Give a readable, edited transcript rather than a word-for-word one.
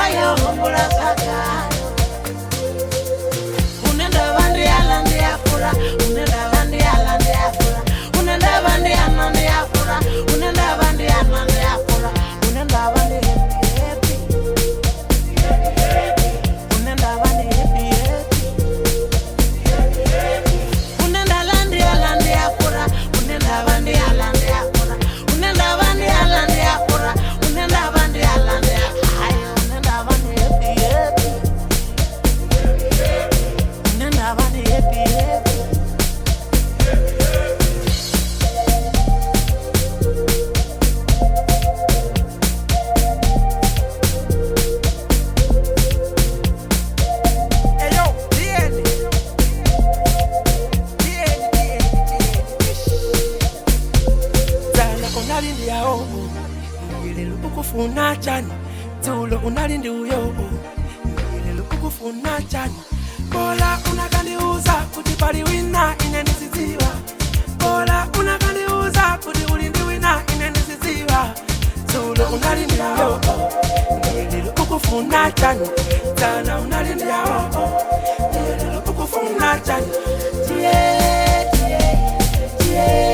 vha yo humbula zwakale. Hune nda vha ndi aḽa ndi a fura, hune nda vha ndi aḽa ndi a fura, hune nda vha ndi ana ndi a fura, hune nda vha ndi ana ndi a fura, hune nda vha ndi happy happy, hune nda vha ndi happy happy, hune nda ḽa ndi aḽa ndi a fura, hune nda vha ndi aḽa ndi a fura, hune nda vha ndi aḽa ndi a fura, hune nda vha ndi aḽa ndi a hai, hune nda vha ndi happy happy, hune nda vha ndi happy happy. Eyo, DN. DN, DN, DN. Dzana unali ndi yawo, ndilelo ukufuna chani? Dzulo unali ndi uyo, ndilelo ukufuna chani? Bola unakandiuza kuti pali wina, ine ndizidziwa. Bola unakandiuza kuti uli ndi wina, ine ndizidziwa. Dzulo unali ndi yawo, ndilelo ukufuna chani? Dzana unali ndi yawo, ndilelo ukufuna chani? Tiye, tiye, tiye.